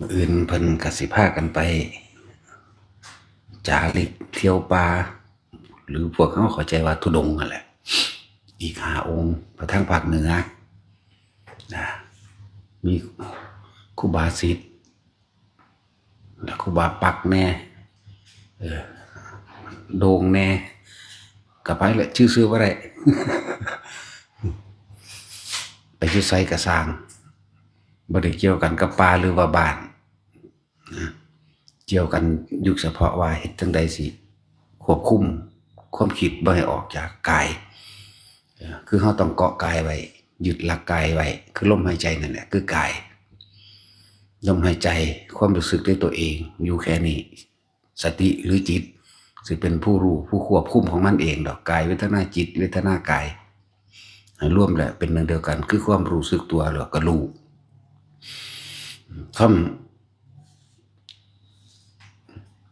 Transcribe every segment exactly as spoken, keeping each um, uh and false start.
มื้ออื่นเพิ่นก็สิพากันไปจาริกเที่ยวป่า หรือพวกเฮาเข้าใจว่าธุดงค์นั่นแหละ อีกห้าองค์ ไปทางภาคเหนือนะ มีครูบาสิทธิ์ แล้วครูบาปักแน่ เออ โด่งแน่ ก็ไปละ ชื่อซื้อบ่ได้ ไปอยู่ไสก็ซ่าง บ่ได้เกี่ยวกันกับป่าหรือว่าบ้านนะ เกี่ยวกันอยู่เฉพาะว่าเฮ็ดจั่งใดสิควบคุมความคิดบ่ให้ออกจากกาย เออ คือเฮาต้องเกาะกายไว้ ยึดหลักกายไว้ คือลมหายใจนั่นแหละ คือกาย ลมหายใจ ความรู้สึกในตัวเอง อยู่แค่นี้ สติหรือจิต สิเป็นผู้รู้ ผู้ควบคุมของมันเองดอก กายเวทนา จิตเวทนา กาย ให้รวมแล้วเป็นหนึ่งเดียวกัน คือความรู้สึกตัว แล้วก็รู้ คำ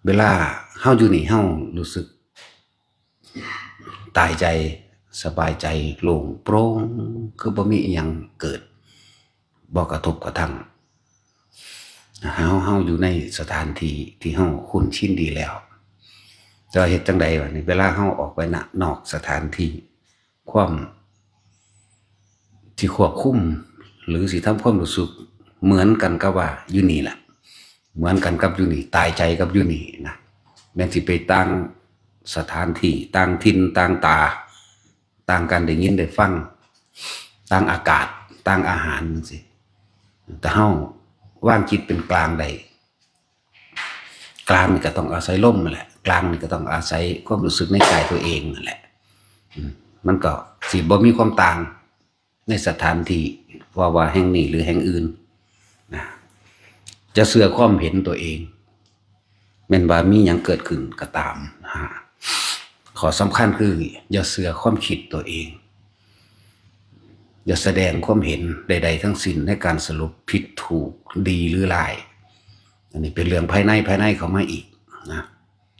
เวลาเฮาอยู่นี่ เฮารู้สึกตายใจ สบายใจ โล่งโปร่ง คือบ่มีอิหยังเกิด บ่กระทบกระทั่ง เฮา เฮาอยู่ในสถานที่ที่เฮาคุ้นชินดีแล้ว แต่ว่าเฮ็ดจั่งใดวะนี่ เวลาเฮาออกไปนะ นอกสถานที่ ความที่ควบคุม หรือสิทำความรู้สึกเหมือนกันกับว่าอยู่นี่แหละ เหมือนกันกับอยู่นี่ ตายใจกับอยู่นี่นะ แม่นสิไปต่างสถานที่ ต่างถิ่น ต่างตา ต่างการได้ยินได้ฟัง ต่างอากาศ ต่างอาหารจั่งซี้ แต่เฮาวางจิตเป็นกลางได้ กลางนี่ก็ต้องอาศัยลมนั่นแหละ กลางนี่ก็ต้องอาศัยความรู้สึกในกายตัวเองนั่นแหละ อืม มันก็สิบ่มีความต่างในสถานที่ ว่า ว่าแห่งนี้หรือแห่งอื่นนะ จะเชื่อความเห็นตัวเอง แม่นว่ามีหยังเกิดขึ้นก็ตาม อ่า ข้อสำคัญคืออย่าเชื่อความคิดตัวเอง อย่าแสดงความเห็นใดๆทั้งสิ้นในการสรุปผิดถูก ดีหรือร้าย อันนี้เป็นเรื่องภายใน ภายในเข้ามาอีกนะ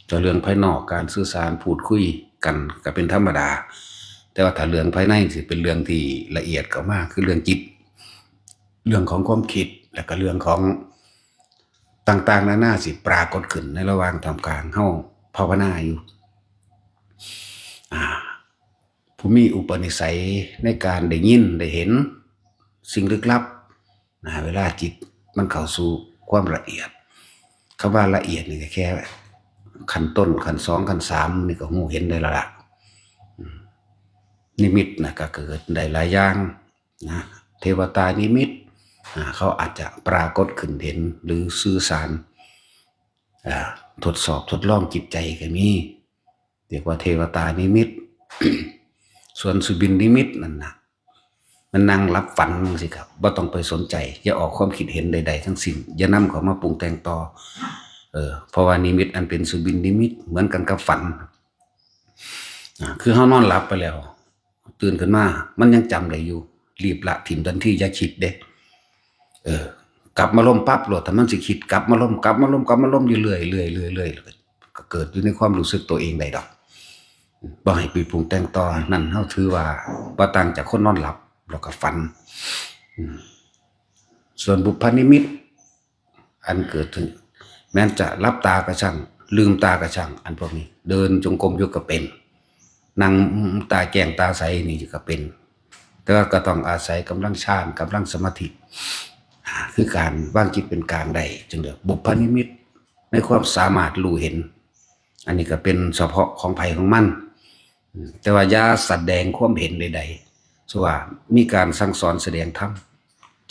แต่เรื่องภายนอก การสื่อสารพูดคุยกันก็เป็นธรรมดา แต่ว่าถ้าเรื่องภายในสิเป็นเรื่องที่ละเอียดเข้ามา คือเรื่องจิต เรื่องของความคิด แล้วก็เรื่องของต่างๆนานาสิปรากฏขึ้นในระหว่างท่ามกลางเฮาภาวนาอยู่ อ่า ผู้มีอุปนิสัยในการได้ยินได้เห็นสิ่งลึกลับนะ เวลาจิตมันเข้าสู่ความละเอียด คำว่าละเอียดนี่ก็แค่ขั้นต้น ขั้นสอง ขั้นสามนี่ก็ฮู้เห็นได้แล้วล่ะ อืม นิมิตนะก็เกิดได้หลายอย่างนะ เทวตานิมิต อ่า เขาอาจจะปรากฏขึ้นเห็นหรือสื่อสาร อ่า ทดสอบทดลองจิตใจก็มี เรียกว่าเทวตานิมิต ส่วนสุบินนิมิตนั่นนะ มันนั่งหลับฝันสิครับ บ่ต้องไปสนใจ อย่าออกความคิดเห็นใดๆทั้งสิ้น อย่านำเข้ามาปรุงแต่งต่อ เออ เพราะว่านิมิตอันเป็นสุบินนิมิตเหมือนกันกับฝัน อ่า คือเฮานอนหลับไปแล้ว ตื่นขึ้นมา มันยังจำได้อยู่ รีบละถิ่มทันที อย่าคิดเด้ เออ กลับมาลมปั๊บโลด ถ้ามันสิคิด กลับมาลม กลับมาลม กลับมาลมอยู่เรื่อยๆ เรื่อยๆ เรื่อยๆ แล้วก็ ก็เกิดอยู่ในความรู้สึกตัวเองได้ดอก บ่ให้ไปปรุงแต่งต่อ นั่นเฮาถือว่าบ่ต่างจากคนนอนหลับ แล้วก็ฝัน อืม ส่วนบุพนิมิต อันเกิดขึ้น แม้นจะหลับตาก็ช่าง ลืมตาก็ช่าง อันพวกนี้ เดินจงกรมอยู่ก็เป็น นั่งตาแจ้งตาใสนี่ก็เป็น แต่ว่าก็ต้องอาศัยกำลังฌาน กำลังสมาธิ อ่า คือการวางจิตเป็นกลางได้ จึงเรียกบุพนิมิต ในความสามารถรู้เห็น อันนี้ก็เป็นเฉพาะของไผของมัน แต่ว่าอย่าแสดงความเห็นใดๆ ส่วนว่ามีการสั่งสอนแสดงธรรม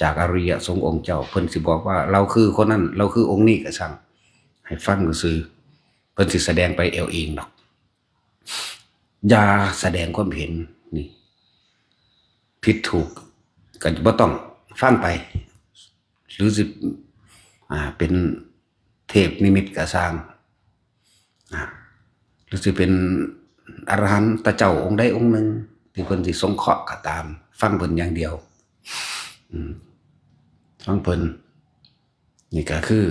จากอริยสงฆ์องค์เจ้า เพิ่นสิบอกว่าเราคือคนนั้น เราคือองค์นี้ก็ช่าง ให้ฟังซื่อ เพิ่นสิแสดงไปเอาเองดอก อย่าแสดงความเห็นนี่ ผิดถูกก็บ่ต้องฟังไป หรือสิ อ่า เป็นเทพนิมิตก็ช่าง อ่า หรือสิเป็นอรหันตเจ้าองค์ใดองค์หนึ่ง ที่เพิ่นสิสงเคราะห์ก็ตาม ฟังเพิ่นอย่างเดียว อืม ฟังเพิ่น นี่ก็คือ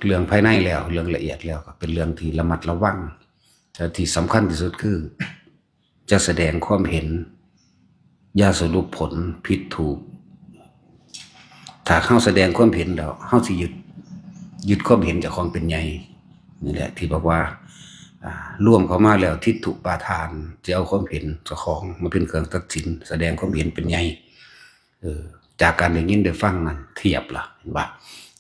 เรื่องภายในแล้ว เรื่องละเอียดแล้วก็เป็นเรื่องที่ระมัดระวัง แต่ที่สำคัญที่สุดคือ จะแสดงความเห็น อย่าสรุปผลผิดถูก ถ้าเฮาแสดงความเห็นแล้ว เฮาสิยึด ยึดความเห็นเจ้าของเป็นใหญ่ นี่แหละที่บอกว่า อ่า รวมเข้ามาแล้ว ทิฏฐุปาทาน จะเอาความเห็นเจ้าของมาเป็นเครื่องตัดสิน แสดงความเห็นเป็นใหญ่ เออ จากการได้ยินได้ฟังนั่นเทียบล่ะ เห็นว่า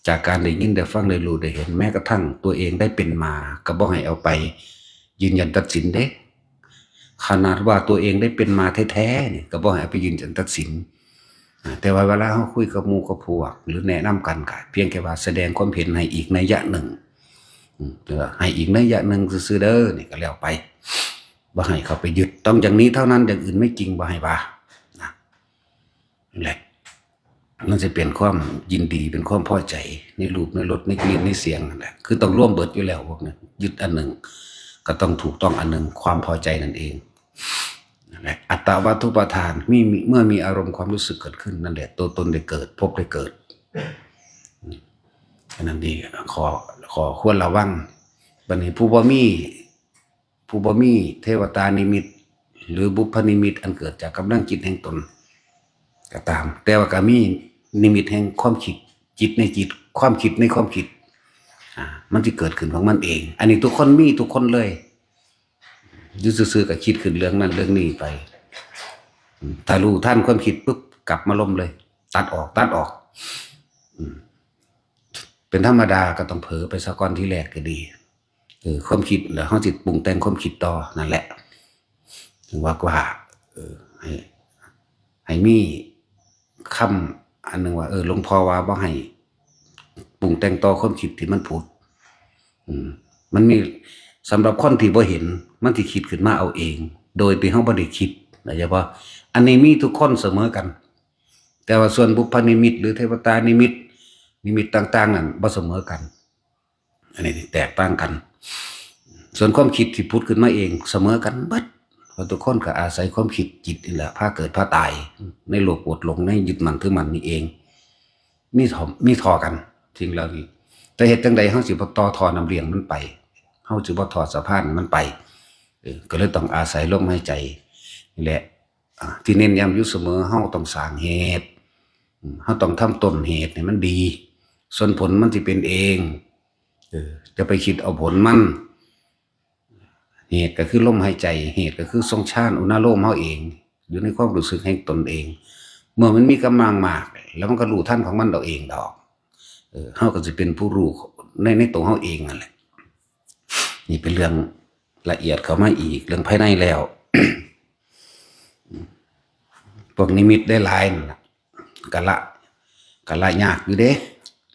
จากการได้ยินได้ฟังได้รู้ได้เห็น แม้กระทั่งตัวเองได้เป็นมา ก็บ่ให้เอาไปยืนยันตัดสินเด้ ขนาดว่าตัวเองได้เป็นมาแท้ๆเนี่ย ก็บ่ให้เอาไปยืนยันตัดสิน อ่า แต่ว่าเวลาเราคุยกับหมู่กับพวก หรือแนะนำกันก็เพียงแค่ว่าแสดงความเห็นให้อีกนัยยะหนึ่ง อืม เออ ให้อีกนัยยะหนึ่งซื่อๆเด้อ นี่ก็แล้วไป บ่ให้เข้าไปยึด ต้องอย่างนี้เท่านั้น อย่างอื่นไม่จริง บ่ให้ว่า นะ นั่นแหละ มันจะเป็นความยินดี เป็นความพอใจ ในรูป ในรส ในกลิ่น ในเสียงนั่นแหละ คือต้องรวมเบิดอยู่แล้วพวกนั้น ยึดอันหนึ่ง ก็ต้องถูกต้องอันหนึ่ง ความพอใจนั่นเอง นั่นแหละ อัตตวัตถุปาทาน มี มี เมื่อมีอารมณ์ความรู้สึกเกิดขึ้น นั่นแหละ ตัวตนได้เกิด ภพได้เกิด อืม อันนั้นดี ขอ ขอควรระวัง บัดนี้ผู้บ่มี ผู้บ่มีเทวตานิมิต หรือบุพนิมิตอันเกิดจากกำลังจิตแห่งตน ก็ตาม แต่ว่าก็มีนิมิตแห่งความคิด จิตในจิต ความคิดในความคิด อ่า มันสิเกิดขึ้นของมันเอง อันนี้ทุกคนมีทุกคนเลย อยู่ซื่อๆก็คิดขึ้นเรื่องนั้นเรื่องนี้ไป อืม ถ้ารู้ทันความคิดปุ๊บ กลับมาลมเลย ตัดออก ตัดออก อืม เป็นธรรมดา ก็ต้องเผลอไปซะก่อนทีแรกก็ดี เออ ความคิด แล้วเราสิปรุงแต่งความคิดต่อ นั่นแหละ ถึงว่า ว่า เออ ให้ ให้มีคำอันหนึ่งว่า เออ หลวงพ่อว่าบ่ให้ปรุงแต่งต่อความคิดที่มันผุด อืม มันมี สำหรับคนที่บ่เห็น มันสิคิดขึ้นมาเอาเอง โดยที่เราบ่ได้คิด เข้าใจบ่ อันนี้มีทุกคนเสมอกัน แต่ว่าส่วนบุพนิมิตหรือเทวตานิมิต นิมิตต่างๆนั่นบ่เสมอกัน อันนี้แตกต่างกัน ส่วนความคิดที่ผุดขึ้นมาเองเสมอกันเบิด เพราะทุกคนก็อาศัยความคิดจิตนี่แหละ พาเกิดพาตาย ในโลกโกรธหลง ในยึดมั่นถือมั่นนี่เอง มีท่อ มีท่อกัน สิ่งเหล่านี้ แต่เฮ็ดจั่งใดเราสิบ่ต่อท่อน้ำเลี้ยงมันไป เราสิบ่ทอดสะพานมันไป เออ ก็เลยต้องอาศัยลมหายใจนี่แหละ อ่า ที่เน้นย้ำอยู่เสมอ เราต้องสร้างเหตุ อืม เราต้องทำต้นเหตุให้มันดี ส่วนผลมันสิเป็นเอง เออ จะไปคิดเอาผลมัน เหตุก็คือลมหายใจ เหตุก็คือทรงฌานอุณาโลมเราเอง อยู่ในความรู้สึกแห่งตนเอง เมื่อมันมีกำลังมาก แล้วมันก็รู้ทันของมันเอาเองดอก เออ เราก็สิเป็นผู้รู้ใน ในตัวเราเองนั่นแหละ นี่เป็นเรื่องละเอียดเข้ามาอีก เรื่องภายในแล้ว พวกนิมิตได้หลายนั่นล่ะ กะละ กะละยากอยู่เด้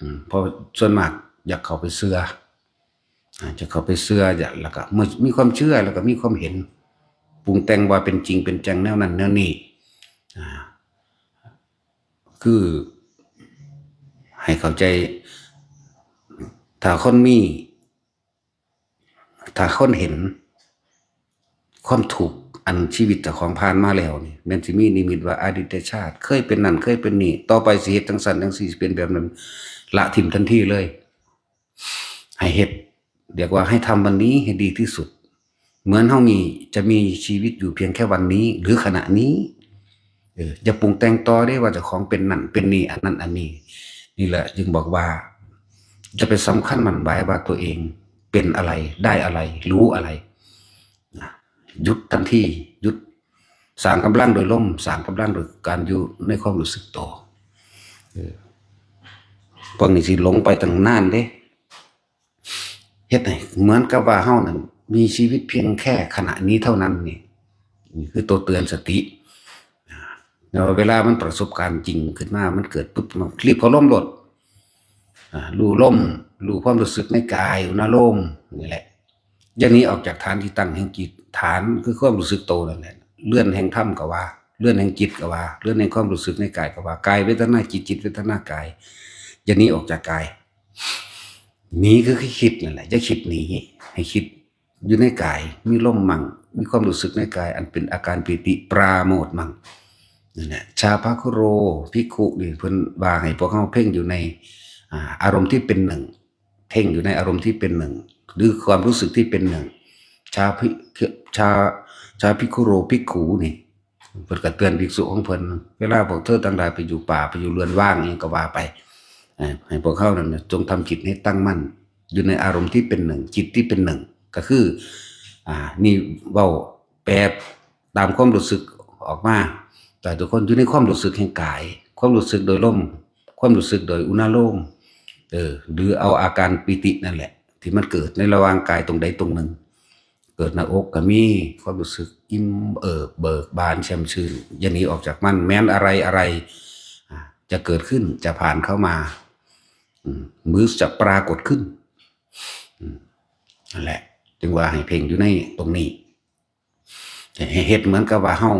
อืม เพราะส่วนมากอยากเข้าไปเชื่อ อ่า จะเข้าไปเชื่อ อยาก แล้วก็เมื่อมีความเชื่อ แล้วก็มีความเห็น ปรุงแต่งว่าเป็นจริงเป็นจังแนวนั้นแนวนี้ อ่า คือ ให้เข้าใจ ถ้าคนมี ถ้าคนเห็น ความทุกข์อันชีวิตเจ้าของผ่านมาแล้วนี่ แม่นสิมีนิมิตว่าอดีตชาติเคยเป็นนั่นเคยเป็นนี่ ต่อไปสิเฮ็ดจั่งซั้นจั่งซี้ สิเป็นแบบนั้น ละถิ่มทันทีเลย ให้เฮ็ด เรียกว่าให้ทำวันนี้ให้ดีที่สุด เหมือนเรามี จะมีชีวิตอยู่เพียงแค่วันนี้ หรือขณะนี้ เออ อย่าปรุงแต่งต่อเด้ว่าเจ้าของเป็นนั่นเป็นนี่ อันนั้นอันนี้ นี่แหละจึงบอกว่า อย่าไปสำคัญหมั่นหมายว่าตัวเองเป็นอะไร ได้อะไร รู้อะไร นะ หยุดทันที หยุด สร้างกำลังโดยลม สร้างกำลังโดยการอยู่ในความรู้สึกตัว เออ พวกนี้สิหลงไปตั้งนานเด้ เฮ็ดให้เหมือนกับว่าเฮานั้นมีชีวิตเพียงแค่ขณะนี้เท่านั้นนี่ นี่คือตัวเตือนสติ อ่า แล้วเวลามันประสบการณ์จริงขึ้นมา มันเกิดปุ๊บ มันรีบเข้าลมโลด อ่า รู้ลม รู้ความรู้สึกในกาย อุณาโลม นี่แหละ อย่าหนีออกจากฐานที่ตั้งแห่งจิต ฐานคือความรู้สึกโตนั่นแหละ เรือนแห่งธรรมก็ว่า เรือนแห่งจิตก็ว่า เรือนแห่งความรู้สึกในกายก็ว่า กายเวทนาจิต จิตเวทนากาย อย่าหนีออกจากกาย หนีคือคิดนั่นแหละ อย่าคิดหนี ให้คิดอยู่ในกาย มีลมมั่ง มีความรู้สึกในกาย อันเป็นอาการปีติปราโมทย์มั่ง นั่นแหละ ชาภคุโร ภิกขุนี่เพิ่นว่าให้พวกเราเพ่งอยู่ใน อ่า อารมณ์ที่เป็นหนึ่ง เพ่งอยู่ในอารมณ์ที่เป็นหนึ่ง หรือความรู้สึกที่เป็นหนึ่ง ชาภิ ชา ชาภิกขุโร ภิกขุนี่ เพิ่นก็เตือนภิกษุของเพิ่น เวลาพวกเธอทั้งหลายไปอยู่ป่า ไปอยู่เรือนว่างอิหยังก็ว่าไป อ่าให้พวกเขานั้นน่ะจงทำจิตให้ตั้งมั่น อยู่ในอารมณ์ที่เป็นหนึ่ง จิตที่เป็นหนึ่ง ก็คือ อ่า นี่เว้าแปลตามความรู้สึกออกมา แต่ทุกคนอยู่ในความรู้สึกแห่งกาย ความรู้สึกโดยลม ความรู้สึกโดยอุณาโลม เออ หรือเอาอาการปีตินั่นแหละ ที่มันเกิดในระหว่างกายตรงใดตรงหนึ่ง เกิดหน้าอกก็มีความรู้สึกอิ่มเอิบเบิกบานแช่มชื่น อย่าหนีออกจากมัน แม้นอะไรอะไร อ่า จะเกิดขึ้น จะผ่านเข้ามา อืม หรือจะปรากฏขึ้น อืม นั่นแหละ จึงว่าให้เพ่งอยู่ในตรงนี้ ให้เฮ็ดเหมือนกับว่าเฮา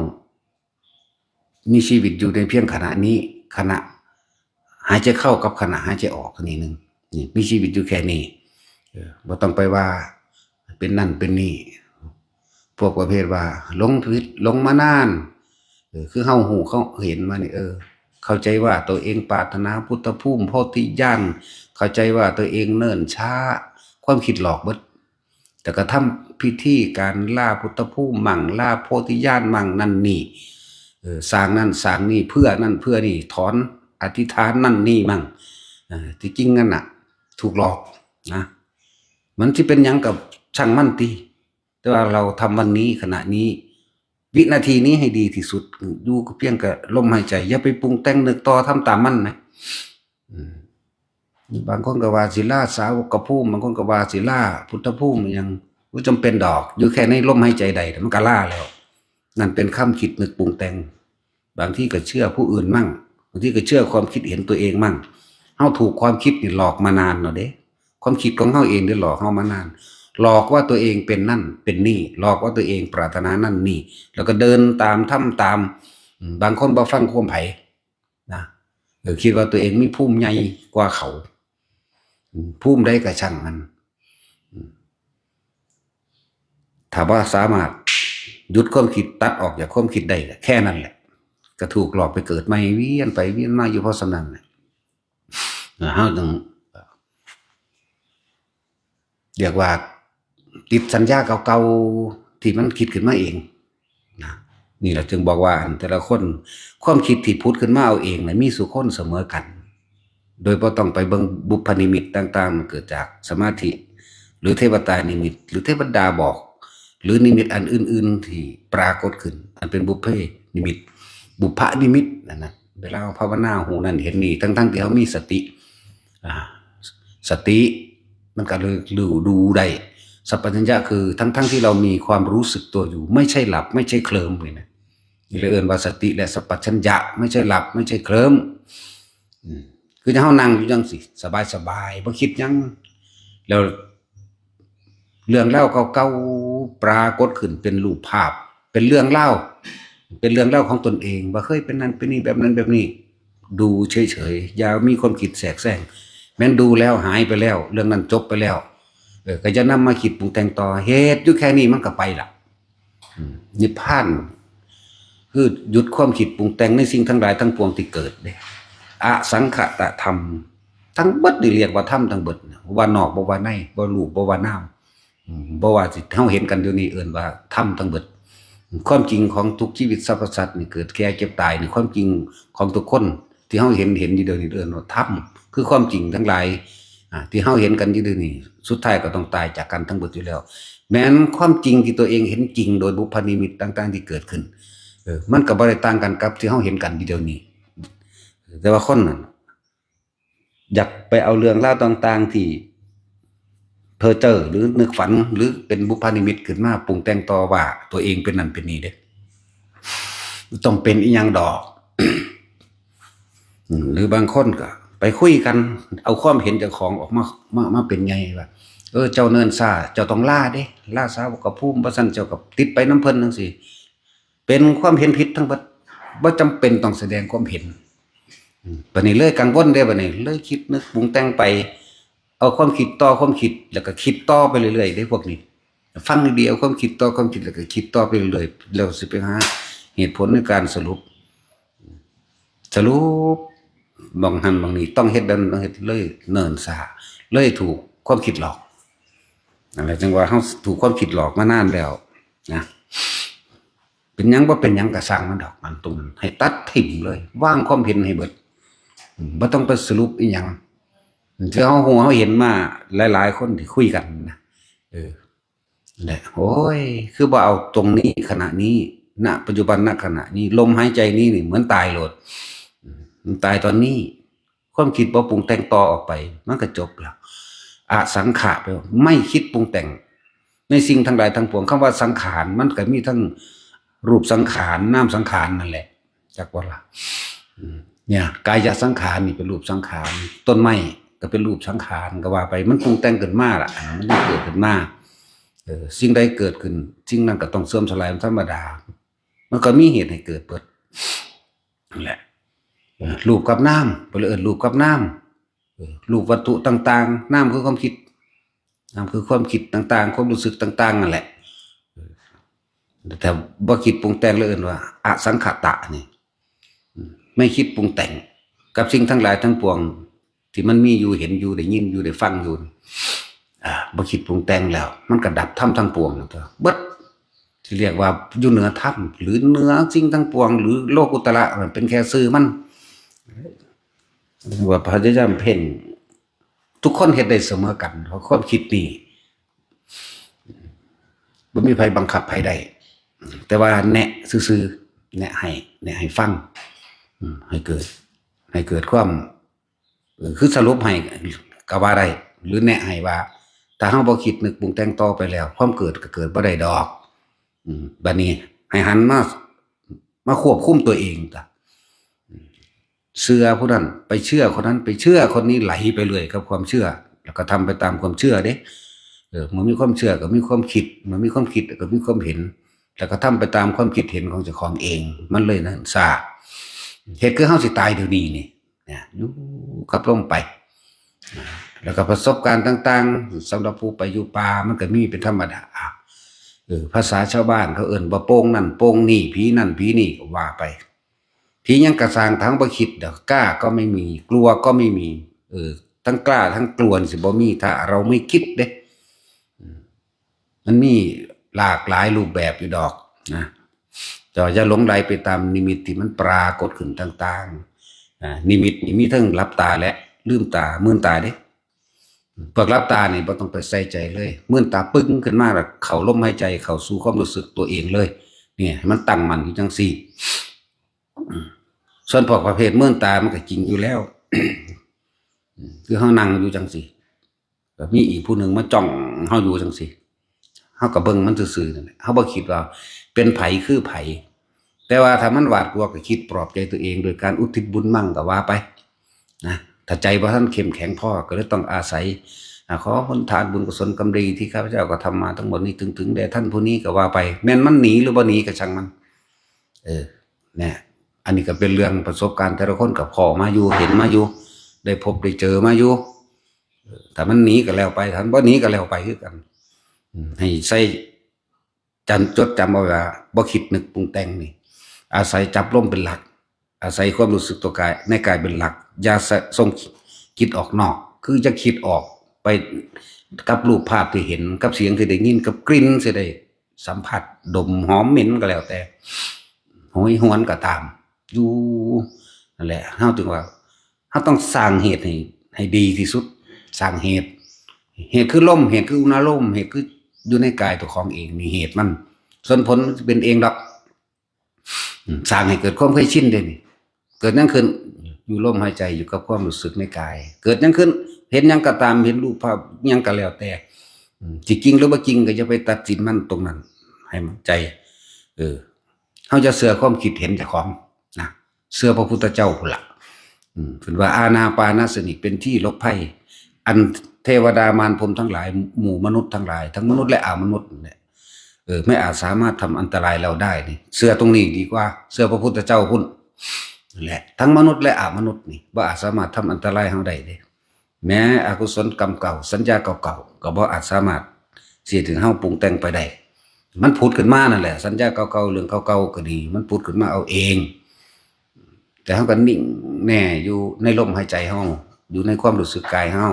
มีชีวิตอยู่ในเพียงขณะนี้ ขณะหายใจเข้ากับขณะหายใจออกเท่านี้หนึ่ง นี่มีชีวิตอยู่แค่นี้ เออ บ่ต้องไปว่า เป็นนั่นเป็นนี่ พวกประเภทว่าหลงผิดหลงมานาน เออ คือเฮาฮู้เฮาเห็นมานี่ เออ เข้าใจว่าตัวเองปรารถนาพุทธภูมิโพธิญาณ เข้าใจว่าตัวเองเนิ่นช้า ความคิดหลอกเบิด แต่ก็ทำพิธีการลาพุทธภูมิมั่ง ลาโพธิญาณมั่งนั่นนี่ เออ สร้างนั่นสร้างนี่ เพื่อนั่นเพื่อนี่ ถอนอธิษฐานนั่นนี่มั่ง เออ ที่จริงนั่นน่ะ ถูกหลอกนะ มันสิเป็นหยังกับช่างมันติ แต่ว่าเราทำวันนี้ ขณะนี้ วินาทีนี้ให้ดีที่สุด อยู่กับเพียงกับลมหายใจ อย่าไปปรุงแต่งนึกต่อ ทำตามมันนะ อืม บางคนก็ว่าสิลาสาวกภูมิ บางคนก็ว่าสิลาพุทธภูมิ หยังบ่จำเป็นดอก อยู่แค่ในลมหายใจใดมันก็ลาแล้ว นั่นเป็นความคิดนึกปรุงแต่ง บางทีก็เชื่อผู้อื่นมั่ง บางทีก็เชื่อความคิดเห็นตัวเองมั่ง เฮาถูกความคิดนี่หลอกมานานแล้วเด้ ความคิดของเฮาเองได้หลอกเฮามานาน หลอกว่าตัวเองเป็นนั่นเป็นนี่ หลอกว่าตัวเองปรารถนานั่นนี่ แล้วก็เดินตามทำตาม อืม บางคนบ่ฟังความไผนะ เออ คิดว่าตัวเองมีภูมิใหญ่กว่าเขา อืม ภูมิใดก็ช่างมัน อืม ถ้าว่าสามารถหยุดความคิด ตัดออกจากความคิดได้ก็แค่นั้นแหละ ก็ถูกหลอกไปเกิดใหม่ เวียนไปเวียนมาอยู่เพราะส่ำนั้นแหละ เฮาต้องเรียกว่าติดสัญญาเก่าๆที่มันคิดขึ้นมาเองนะ นี่แหละจึงบอกว่าอันแต่ละคน ความคิดที่ผุดขึ้นมาเอาเองน่ะมีสู่คนเสมอกัน โดยบ่ต้องไปเบิ่งบุพนิมิตต่างๆ มันเกิดจากสมาธิ หรือเทวตานิมิต หรือเทวดาบอก หรือนิมิตอันอื่นๆที่ปรากฏขึ้น อันเป็นบุพเพนิมิต บุพนิมิตนั่นนะ เวลาเราภาวนาหูนั่นเห็นนี่ ทั้งๆที่เรามีสติ อ่า สติมันก็เลยรู้ดูได้ สัมปชัญญะคือทั้งๆที่เรามีความรู้สึกตัวอยู่ ไม่ใช่หลับ ไม่ใช่เคลิ้มนี่นะ นี่เลยเอิ้นว่าสติและสัมปชัญญะ ไม่ใช่หลับ ไม่ใช่เคลิ้ม อืม คือจะเฮานั่งอยู่จังซี่ สบายๆ บ่คิดหยัง แล้วเรื่องราวเก่าๆปรากฏขึ้นเป็นรูปภาพ เป็นเรื่องราว เป็นเรื่องราวของตนเอง ว่าเคยเป็นนั่นเป็นนี่ แบบนั้นแบบนี้ ดูเฉยๆ อย่ามีความคิดแทรกแซง แม่นดูแล้วหายไปแล้ว เรื่องนั้นจบไปแล้ว เออ ก็อย่านำมาคิดปรุงแต่งต่อ เฮ็ดอยู่แค่นี้มันก็ไปละ อืม นิพพาน คือหยุดความคิดปรุงแต่งในสิ่งทั้งหลายทั้งปวงที่เกิดเด้ อสังขตธรรม ทั้งเบิดนี่เรียกว่าธรรมทั้งเบิด ว่านอกบ่ว่าใน บ่รูปบ่ว่านาม อืม บ่ว่าสิเฮาเห็นกันเดี๋ยวนี้เอิ้นว่าธรรมทั้งเบิด ความจริงของทุกชีวิตสรรพสัตว์นี่ เกิดแก่เจ็บตายนี่ ความจริงของทุกคนที่เฮาเห็น เห็นอยู่เดี๋ยวนี้เอิ้นว่าธรรม คือความจริงทั้งหลาย อ่า ที่เฮาเห็นกันอยู่เดี๋ยวนี้ สุดท้ายก็ต้องตายจากกันทั้งเบิดอยู่แล้ว แม้นความจริงที่ตัวเองเห็นจริงโดยบุพนิมิตต่างๆที่เกิดขึ้น เออ มันก็บ่ได้ต่างกันกับที่เฮาเห็นกันอยู่เดี๋ยวนี้ แต่ว่าคนนั้นอยากไปเอาเรื่องราวต่างๆที่เพ้อเจ้อหรือนึกฝันหรือเป็นบุพนิมิตขึ้นมาปรุงแต่งต่อว่าตัวเองเป็นนั่นเป็นนี่เด้ บ่ต้องเป็นอีหยังดอก อืม หรือบางคนก็ไปคุยกัน เอาความเห็นเจ้าของออกมา มา มาเป็นไงว่า เออ เจ้าเนินซา เจ้าต้องลาเด้ ลาสาวกภูมิ บ่ซั้นเจ้าก็ติดไปนำเพิ่นจังซี่ เป็นความเห็นผิดทั้งเบิด บ่จำเป็นต้องแสดงความเห็น อืม บัดนี้เลยกังวลเด้ บัดนี้เลยคิดนึกปรุงแต่งไป เอาความคิดต่อความคิด แล้วก็คิดต่อไปเรื่อยๆเด้พวกนี้ ฟังดีๆ เอาความคิดต่อความคิด แล้วก็คิดต่อไปเรื่อยๆ แล้วสิไปหาเหตุผลในการสรุป สรุป บางหั้นบางนี้ต้องเฮ็ดแบบนั้น ต้องเฮ็ด เลยเนินซา เลยถูกความคิดหลอก นั่นแหละจึงว่าเฮาถูกความคิดหลอกมานานแล้วนะ เป็นหยังบ่เป็นหยังก็ซ่างมันดอก มันตรงนั้น ให้ตัดถิ่มเลย วางความเห็นให้เบิด อืม บ่ต้องไปสรุปอีหยัง ที่เขาหูเขาเห็นมาหลายๆคนที่คุยกันนะ เออ นั่นแหละ โอ้ย คือบ่เอาตรงนี้ขณะนี้ ณ ปัจจุบัน ณ ขณะนี้ ลมหายใจนี้นี่เหมือนตายโลด อืม มันตายตอนนี้ ความคิดบ่ปรุงแต่งต่อออกไป มันก็จบแล้ว อสังขะ แปลว่าไม่คิดปรุงแต่ง ในสิ่งทั้งหลายทั้งปวง คำว่าสังขาร มันก็มีทั้งรูปสังขาร นามสังขารนั่นแหละ จักว่าล่ะ อืม เนี่ย กายสังขารนี่เป็นรูปสังขาร ต้นไม้ก็เป็นรูปสังขาร ก็ว่าไป มันปรุงแต่งขึ้นมาล่ะ มันได้เกิดขึ้นมา เออ สิ่งใดเกิดขึ้น สิ่งนั้นก็ต้องเสื่อมสลายเป็นธรรมดา มันก็มีเหตุให้เกิดเบิด นั่นแหละ เออ รูปกับนาม เพิ่นเลยเอิ้นรูปกับนาม เออ รูปวัตถุต่างๆ นามคือความคิด นามคือความคิดต่างๆ ความรู้สึกต่างๆ นั่นแหละ เออ แต่บ่คิดปรุงแต่งเลยเอิ้นว่า อสังขตะนี่ อืม ไม่คิดปรุงแต่ง กับสิ่งทั้งหลายทั้งปวง ที่มันมีอยู่ เห็นอยู่ ได้ยินอยู่ ได้ฟังอยู่ อ่า บ่คิดปรุงแต่งแล้ว มันก็ดับธรรมทั้งปวงนั่นตัว เบิด ที่เรียกว่าอยู่เหนือธรรม หรือเหนือสิ่งทั้งปวง หรือโลกุตระ มันเป็นแค่ชื่อมัน ว่าพยายามเพ่ง ทุกคนเฮ็ดได้เสมอกัน เพราะความคิดนี่บ่มีไผบังคับไผได้ แต่ว่าแนะซื่อๆ แนะให้ แนะให้ฟัง อืม ให้เกิด ให้เกิดความ เออ คือสรุปให้ก็ว่าได้ หรือแนะให้ว่า ถ้าเฮาบ่คิดนึกปรุงแต่งต่อไปแล้ว ความเกิดก็เกิดบ่ได้ดอก อืม บัดนี้ให้หันมา มาควบคุมตัวเองจ้ะ อืม เชื่อผู้นั้น ไปเชื่อคนนั้น ไปเชื่อคนนี้ ไหลไปเรื่อยกับความเชื่อ แล้วก็ทำไปตามความเชื่อเด้ เออ เมื่อมีความเชื่อก็มีความคิด เมื่อมีความคิดก็มีความเห็น แล้วก็ทำไปตามความคิดเห็นของเจ้าของเอง มันเลยนั่นซะ เฮ็ดคือเฮาสิตายเดี๋ยวนี้นี่ เนี่ย อยู่กับลมไป แล้วก็ประสบการณ์ต่างๆ สำหรับผู้ไปอยู่ป่า มันก็มีเป็นธรรมดา เออ ภาษาชาวบ้านเขาเอิ้นว่าโป่งนั่นโป่งนี่ ผีนั่นผีนี่ ก็ว่าไป ผีหยังกะซ่าง ถ้าบ่คิดดอก กล้าก็ไม่มี กลัวก็ไม่มี เออ ทั้งกล้าทั้งกลัวนี่สิบ่มี ถ้าเราไม่คิดเด้ อืม มันมีหลากหลายรูปแบบอยู่ดอกนะ แต่ว่าอย่าหลงใหลไปตามนิมิตที่มันปรากฏขึ้นต่างๆ อ่า นิมิตนี่มีทั้งหลับตาและลืมตา มืนตาเด้ พวกหลับตานี่บ่ต้องไปใส่ใจเลย มืนตาปึ้งขึ้นมาแล้วเข้าลมหายใจ เข้าสู่ความรู้สึกตัวเองเลย เนี่ย ให้มันตั้งมั่นอยู่จังซี่ ส่วนพวกประเภทมืนตามันก็จริงอยู่แล้ว คือเฮานั่งอยู่จังซี่ ก็มีอีกผู้หนึ่งมาจ้องเฮาอยู่จังซี่ เฮาก็เบิ่งมันซื่อๆ นั่นแหละ เฮาบ่คิดว่าเป็นไผคือไผ แต่ว่าถ้ามันหวาดกลัวก็คิดปลอบใจตัวเองโดยการอุทิศบุญมั่งก็ว่าไปนะ ถ้าใจบ่ทันเข้มแข็งพอก็เลยต้องอาศัย อ่า ขอผลทานบุญกุศลกรรมดีที่ข้าพเจ้ากระทำมาทั้งหมดนี้ ถึง ถึงแด่ท่านผู้นี้ก็ว่าไป แม่นมันหนีหรือบ่หนีก็ช่างมัน เออ เนี่ย อันนี้ก็เป็นเรื่องประสบการณ์แต่ละคนก็พ้อมาอยู่ เห็นมาอยู่ ได้พบได้เจอมาอยู่ เออ ถ้ามันหนีก็แล้วไป ถ้ามันบ่หนีก็แล้วไปคือกัน อืม ให้ใส่จัน จดจำเอาไว้ว่า บ่คิดนึกปรุงแต่งนี่ อาศัยจับลมเป็นหลัก อาศัยความรู้สึกตัวกาย ในกายเป็นหลัก อย่าสะ ส่งจิตออกนอก คือจะคิดออกไปกับรูปภาพที่เห็น กับเสียงที่ได้ยิน กับกลิ่นที่ได้สัมผัส ดมหอมเหม็นก็แล้วแต่ โหยหวนก็ตาม อยู่นั่นแหละ เฮาจึงว่า เฮาต้องสร้างเหตุให้ ให้ดีที่สุด สร้างเหตุ เหตุคือลม เหตุคืออุณาโลม เหตุคืออยู่ในกายตัวของเอง นี่เหตุมัน ส่วนผลมันสิเป็นเองดอก อืม สร้างให้เกิดความเคยชินเด้นี่ เกิดหยังขึ้น อยู่ลมหายใจ อยู่กับความรู้สึกในกาย เกิดหยังขึ้น เห็นหยังก็ตาม เห็นรูปภาพหยังก็แล้วแต่ อืม สิจริงหรือบ่จริงก็อย่าไปตัดสินมันตรงนั้น ให้มั่นใจ เออ เฮาจะเชื่อความคิดเห็นเจ้าของนะ เชื่อพระพุทธเจ้าพุ้นละ อืม เพิ่นว่าอานาปานสติเป็นที่หลบภัย อันเทวดามารพรหมทั้งหลาย หมู่มนุษย์ทั้งหลาย ทั้งมนุษย์และอมนุษย์นั่นแหละ เออ ไม่อาจสามารถทำอันตรายเราได้นี่ เชื่อตรงนี้ดีกว่า เชื่อพระพุทธเจ้าพุ้น นั่นแหละ ทั้งมนุษย์และอมนุษย์นี่ บ่อาจสามารถทำอันตรายเฮาได้เด้ แม้อกุศลกรรมเก่า สัญญาเก่าๆ ก็บ่อาจสามารถสิเฮ็ดให้เฮาปรุงแต่งไปได้ มันผุดขึ้นมานั่นแหละ สัญญาเก่าๆ เรื่องเก่าๆ ก็ดี มันผุดขึ้นมาเอาเอง แต่เฮาก็นิ่งแน่อยู่ในลมหายใจเฮา อยู่ในความรู้สึกกายเฮา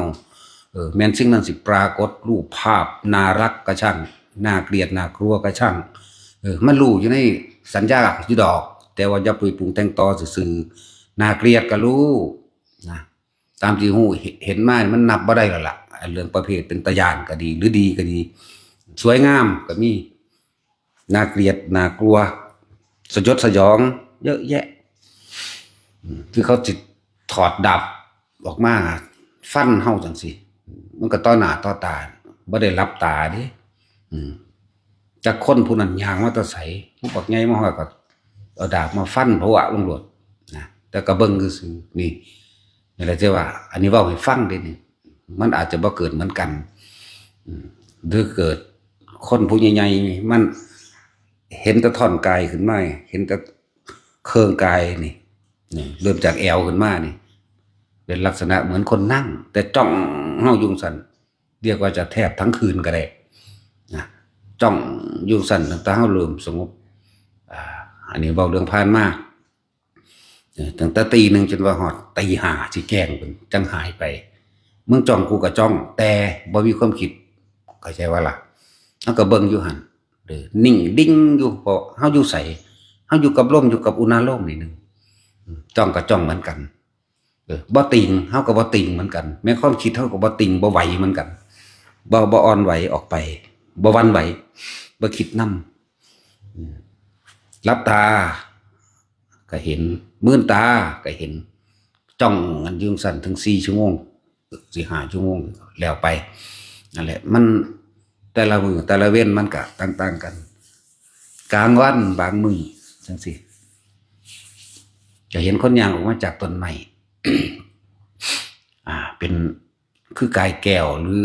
เออ แม้นสิ่งนั้นสิปรากฏรูปภาพน่ารักก็ช่าง น่าเกลียดน่ากลัวก็ช่าง เออ มันรู้อยู่ในสัญญาอยู่ดอก แต่ว่าอย่าไปปรุงแต่งต่อซื่อๆ น่าเกลียดก็รู้นะ ตามที่ฮู้เห็นมานี่มันนับบ่ได้แล้วล่ะ เรื่องประเภทเป็นตาย้านก็ดี หรือดีก็ดี สวยงามก็มี น่าเกลียด น่ากลัว สยดสยอง เยอะแยะ อืม คือเขาสิถอดดาบออกมาฟันเฮาจั่งซี้ มันก็ต่อหน้าต่อตา บ่ได้หลับตาเด้ อืม จักคนผู้นั้นย่างมาแต่ไส ผู้บักใหญ่มาฮอดก็เอาดาบมาฟันพะวะลงโลดนะ แต่ก็เบิ่งซื่อๆ นี่ นี่แหละที่ว่า อันนี้เว้าให้ฟังเด้นี่ มันอาจจะบ่เกิดเหมือนกัน อืม หรือเกิดคนผู้ใหญ่ๆ มันเห็นแต่ท่อนกายขึ้นมา เห็นแต่เครื่องกายนี่ นี่ เริ่มจากแอวขึ้นมานี่ เป็นลักษณะเหมือนคนนั่ง แต่จ้องเฮาอยู่จั่งซั้น เรียกว่าจะแทบทั้งคืนก็ได้นะ จ้องอยู่จั่งซั้น ตั้งแต่เฮาเริ่มสงบ อ่า อันนี้เว้าเรื่องผ่านมา เออ ตั้งแต่ตีหนึ่งจนว่าฮอดตีห้าสิแจ้งพุ้นจั่งหายไป มึงจ้องกูก็จ้อง แต่บ่มีความคิด เข้าใจบ่ล่ะ เฮาก็เบิ่งอยู่หั่น เออ นิ่งดิ่งอยู่ เพราะเฮาอยู่ไส เฮาอยู่กับลม อยู่กับอุณาโลมนี่หนึ่ง อืม จ้องก็จ้องเหมือนกัน เออ บ่ติ่ง เฮาก็บ่ติ่งเหมือนกัน แม้ความคิดเฮาก็บ่ติ่ง บ่ไหวเหมือนกัน บ่ บ่อ่อนไหวออกไป บ่หวั่นไหว บ่คิดนำ อืม หลับตา ก็เห็น มืนตา ก็เห็น จ้องกันอยู่จั่งซั้นถึงสี่ชั่วโมง สี่ห้าชั่วโมง แล้วไป นั่นแหละ มัน แต่ละมื้อ แต่ละเว็นมันก็ต่างๆ กัน กลางวันบางมื้อจั่งซี้ จะเห็นคนย่างออกมาจากต้นไม้ อ่า เป็น คือกายแก้วหรือ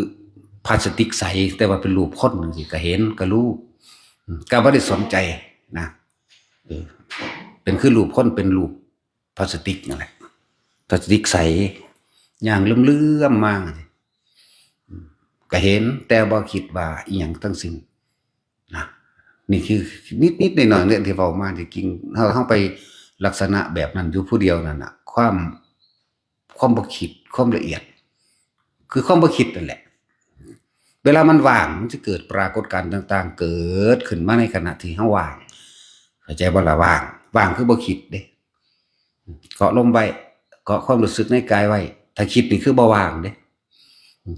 พลาสติกใส แต่ว่าเป็นรูปคนจั่งซี้ ก็เห็น ก็รู้ อืม ก็บ่ได้สนใจนะ เออ เป็นคือรูปคน เป็นรูปพลาสติกนั่นแหละ พลาสติกใส ย่างเลื่อมๆ มา อืม ก็เห็น แต่บ่คิดว่าอิหยังทั้งสิ้นนะ นี่คือนิดๆ หน่อยๆ เนี่ยที่เว้ามา ที่จริงเฮา เฮาไปลักษณะแบบนั้นอยู่ผู้เดียวนั่นน่ะ ความ ความบ่คิด ความละเอียด คือความบ่คิดนั่นแหละ เวลามันว่าง มันจะเกิดปรากฏการณ์ต่างๆ เกิดขึ้นมาในขณะที่เฮาว่าง เข้าใจบ่ล่ะ ว่าง ว่างคือบ่คิดเด้ เกาะลมไว้ เกาะความรู้สึกในกายไว้ ถ้าคิดนี่คือบ่ว่างเด้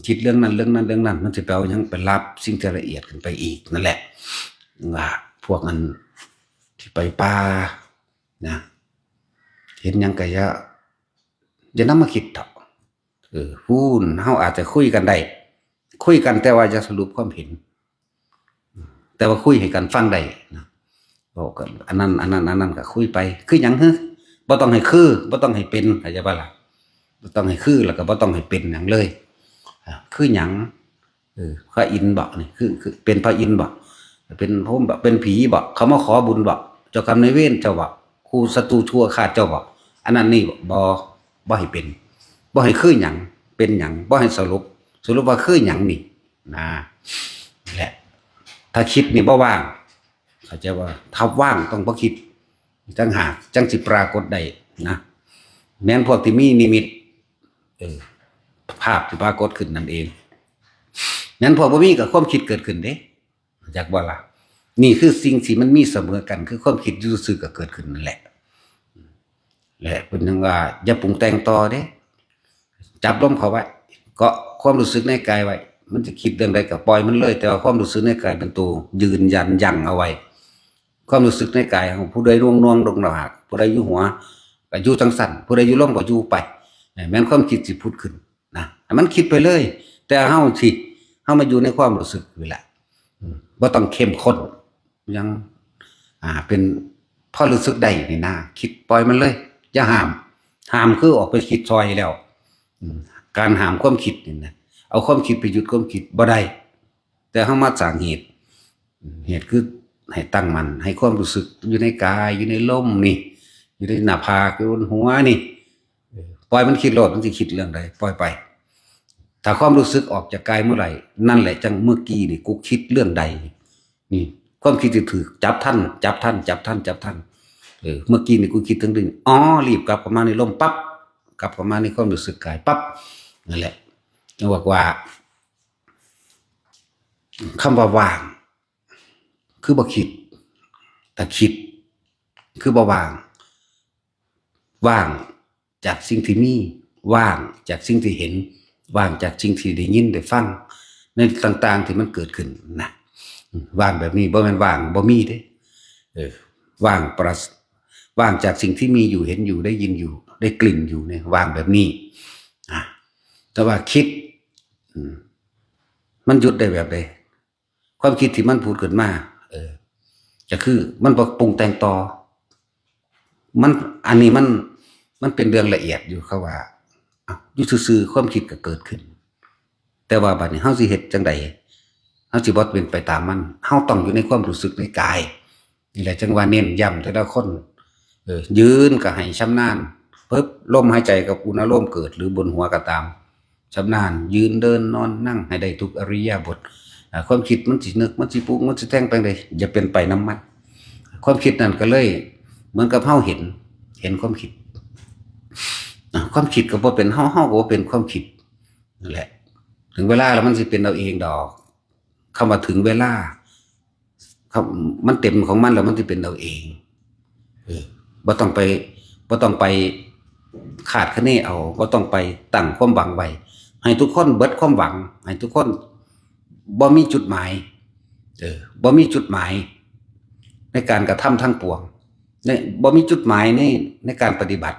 คิดเรื่องนั้นเรื่องนั้นเรื่องนั้น มันสิไปเอาหยังไปรับสิ่งที่ละเอียดขึ้นไปอีกนั่นแหละ ว่าพวกอันที่ไปป่านะ เห็นหยังก็อย่า อย่านำมาคิดเถาะ เออ พู้น เฮาอาจจะคุยกันได้ คุยกันแต่ว่าอย่าสรุปความเห็น แต่ว่าคุยให้กันฟังได้นะ บอกกัน อันนั้น อันนั้น อันนั้นก็คุยไป คือหยัง ฮะ บ่ต้องให้คือ บ่ต้องให้เป็น เข้าใจบ่ล่ะ บ่ต้องให้คือ แล้วก็บ่ต้องให้เป็นหยังเลย อ่า คือหยัง เออ พระอินทร์บ่นี่ คือ คือ เป็นพระอินทร์บ่ เป็นพรหมบ่ เป็นผีบ่ เขามาขอบุญบ่ เจ้ากรรมนายเวรเจ้าบ่ คู่ศัตรูชั่วคาดเจ้าบ่ อันนั้นนี่บ่ บ่ให้เป็น บ่ให้คือหยัง เป็นหยัง บ่ให้สรุป สรุปว่าคือหยังนี่ นะ แหละ ถ้าคิดนี่บ่ว่าง เข้าใจว่า ถ้าว่างต้องบ่คิด จั่งหาก จั่งสิปรากฏได้นะ แม่นพวกที่มีนิมิต เออ ภาพที่ปรากฏขึ้นนั่นเอง แม่นพวกบ่มีก็ความคิดเกิดขึ้นเด้ จักบ่ล่ะ นี่คือสิ่งที่มันมีเสมอกัน คือความคิดอยู่ซื่อๆ ก็เกิดขึ้นนั่นแหละ และเพิ่นยังว่า อย่าปรุงแต่งต่อเด้ จับลมเข้าไว้ เกาะความรู้สึกในกายไว้ มันจะคิดเรื่องใดก็ปล่อยมันเลย แต่ว่าความรู้สึกในกายเป็นตัวยืนยันยั้งเอาไว้ ความรู้สึกในกายของผู้ใดหน่วงๆ ลงหน้าผาก ผู้ใดอยู่หัวก็อยู่จั่งซั้น ผู้ใดอยู่ลมก็อยู่ไป แม่นความคิดสิผุดขึ้นนะ ให้มันคิดไปเลย แต่เฮาสิ เฮามาอยู่ในความรู้สึกนี่แหละ อืม บ่ต้องเข้มข้น ยัง อ่า เป็น พอรู้สึกได้นี่นะ คิดปล่อยมันเลย อย่าห้าม ห้ามคือออกไปคิดซอยแล้ว อืม การห้ามความคิดนี่นะ เอาความคิดไปหยุดความคิดบ่ได้ แต่เฮามาสร้างเหตุ อืม เหตุคือให้ตั้งมั่น ให้ความรู้สึกอยู่ในกาย อยู่ในลมนี่ อยู่ในหน้าผาก อยู่บนหัวนี่ เออ ปล่อยมันคิดโลด มันสิคิดเรื่องใด ปล่อยไป ถ้าความรู้สึกออกจากกายเมื่อไหร่ นั่นแหละจั่งเมื่อกี้นี่กูคิดเรื่องใด นี่ ความคิดที่ถืก จับทัน จับทัน จับทัน จับทัน เออ เมื่อกี้นี่กูคิดถึงเรื่อง อ๋อ รีบกลับเข้ามาในลมปั๊บ กลับเข้ามาในความรู้สึกกายปั๊บ นั่นแหละ จั่งบอกว่า คำว่าว่าง คือบ่คิด แต่คิด คือบ่ว่าง ว่างจากสิ่งที่มี ว่างจากสิ่งที่เห็น ว่างจากสิ่งที่ได้ยินได้ฟังในต่างๆที่มันเกิดขึ้นนะ ว่างแบบนี้บ่แม่นว่างบ่มีเด้ เออ ว่างปราศ ว่างจากสิ่งที่มีอยู่ เห็นอยู่ ได้ยินอยู่ ได้กลิ่นอยู่เนี่ย ว่างแบบนี้ อ่ะ แต่ว่าคิด อืม มันหยุดได้แบบใด ความคิดที่มันผุดขึ้นมา เออ ก็คือมันบ่ปรุงแต่งต่อ มัน อันนี้มัน มันเป็นเรื่องละเอียดอยู่ เขาว่า อ่ะ อยู่ซื่อๆความคิดก็เกิดขึ้น แต่ว่าบัดนี้เฮาสิเฮ็ดจั่งใด เฮาสิบ่เป็นไปตามมัน เฮาต้องอยู่ในความรู้สึกในกาย นี่แหละจั่งว่าเน้นย้ำแต่ละคน เออ ยืนก็ให้ชำนาญ ปึ๊บ ลมหายใจกับอุณาโลมเกิดหรือบนหัวก็ตาม ชำนาญ ยืน เดิน นอน นั่ง ให้ได้ทุกอิริยาบถ อ่า ความคิดมันสินึก มันสิปรุง มันสิแต่งไปเลย อย่าเป็นไปนำมัน ความคิดนั่นก็เลย เหมือนกับเฮาเห็น เห็นความคิด อ่ะ ความคิดก็บ่เป็นเฮา เฮาก็บ่เป็นความคิด นั่นแหละ ถึงเวลาแล้วมันสิเป็นเอาเองดอก คำว่าถึงเวลา ครับ มันเต็มของมันแล้วมันสิเป็นเอาเอง เออ บ่ต้องไป บ่ต้องไปคาดคะเนเอา บ่ต้องไปตั้งความหวังไว้ ให้ทุกคนเบิดความหวัง ให้ทุกคนบ่มีจุดหมาย เออ บ่มีจุดหมาย ในการกระทำทั้งปวง ใน บ่มีจุดหมายใน ในการปฏิบัติ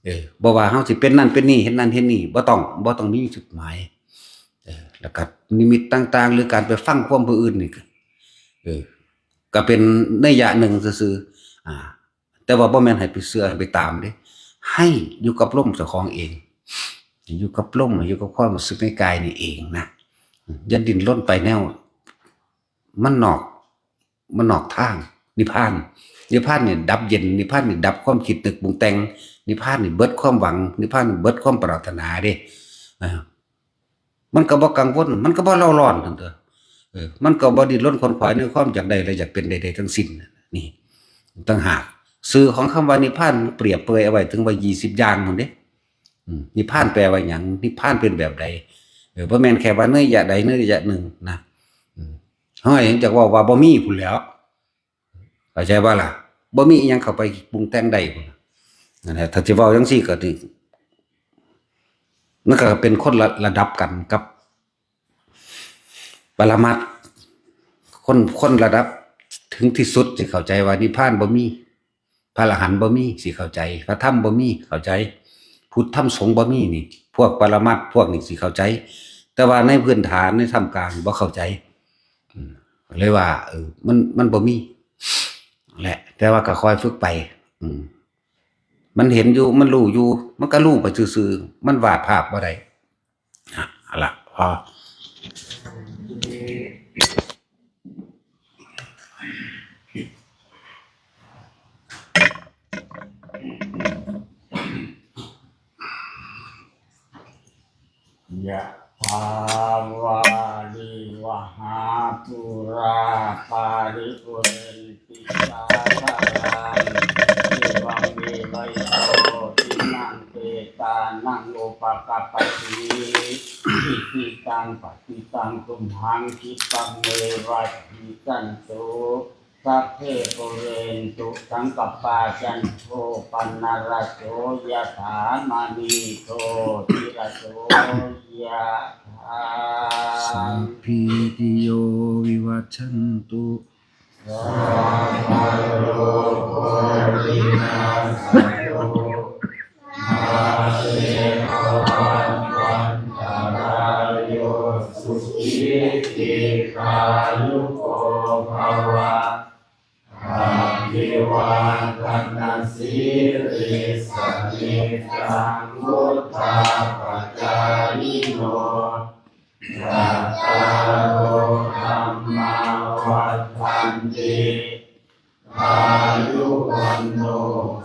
เออ บ่ว่าเฮาสิเป็นนั่นเป็นนี่ เฮ็ดนั่นเฮ็ดนี่ บ่ต้อง บ่ต้องมีจุดหมาย เออ แล้วก็นิมิตต่างๆ หรือการไปฟังความผู้อื่นนี่ก็ เออ ก็เป็นนัยยะหนึ่งซื่อๆ อ่า แต่ว่าบ่แม่นให้ไปเชื่อ ให้ไปตามเด้ ให้อยู่กับลมเจ้าของเอง อยู่กับลม อยู่กับความรู้สึกในกายนี่เองนะ อย่าดิ้นรนไปแนว มันนอก มันนอกทาง นิพพาน นิพพานนี่ดับเย็น นิพพานนี่ดับความคิดนึกปรุงแต่ง นิพพานนี่เบิดความหวัง นิพพานนี่เบิดความปรารถนาเด้ อ่า มันก็บ่กังวล มันก็บ่เร่าร้อนนั่นเด้อ เออ มันก็บ่ดิ้นรนขวนขวายในความอยากได้และอยากเป็นใดๆทั้งสิ้นน่ะ นี่ ต่างหาก ชื่อของคำว่านิพพานเปรียบเปรยเอาไว้ถึงว่ายี่สิบอย่างนั่นเด้ อืม นิพพานแปลว่าหยัง นิพพานเป็นแบบใด เออ บ่แม่นแค่ว่านัยยะใดนัยยะหนึ่งนะ อืม เฮายังจักเว้าว่าบ่มีพู้นแหล้ว เข้าใจบ่ล่ะ บ่มีอิหยังเข้าไปปรุงแต่งได้พู้นน่ะ นั่นแหละ ถ้าสิเว้าจั่งซี้ก็นี่ มันก็เป็นคนละระดับกันกับปรมัตถ์ คน คนระดับถึงที่สุดสิเข้าใจว่านิพพานบ่มี พระอรหันต์บ่มี สิเข้าใจ พระธรรมบ่มี เข้าใจ พุทธธรรมสงฆ์บ่มีนี่ พวกปรมัตถ์พวกนี้สิเข้าใจ แต่ว่าในพื้นฐานในท่ามกลางบ่เข้าใจ อืม เลยว่า เออ มัน มันบ่มีแหละ แต่ว่าก็คอยฝึกไป อืม มันเห็นอยู่ มันรู้อยู่ มันก็รู้ไปซื่อๆ มันวาดภาพบ่ได้ อ่ะ เอาละ พอ ยะถาวาริวหาปูราปาริปุเรนติสาคารัง เอวังเมวะอิโตทินังเปตานังอุปกัปปติ อิจิตังปัตติตังตุมหังคิปะเมวะสมิจฉันตุ สัพเพปุเรนตุสังกัปปาจันโทปนรสโสยะถามะณีโชติรสโสยะถา สัพพีติโยวิวัชชันตุ สัพพะโรโควินัสสตุ มาเตภวัตวันตรายโยสุขีทีฆายุโกภวะ อภิวาทนสีลิสสะนิจจังวุฑฒาปจายิโน จัตตาโรธัมมาวัฑฒันติ อายุวัณโณ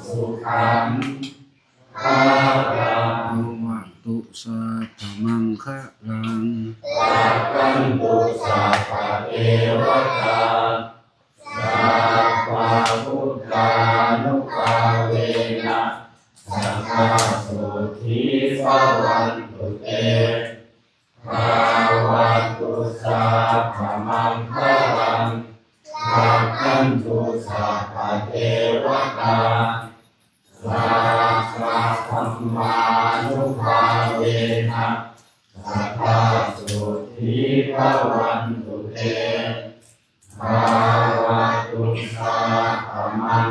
สุขังพลัง ภะคะวะตุ สัพพะมังคะลัง รักขันตุ สัพพะเทวะตา สัพพะพุทธานุภาเวนะ สะกะโสตถี ภะวันตุเต ภะคะวะตุ สัพพะมังคะลัง รักขันตุ สัพพะเทวะตา สัพพะธัมมานุภา นะ สัทธาโสธีภวันตุเต ภาวตุสัพพมัง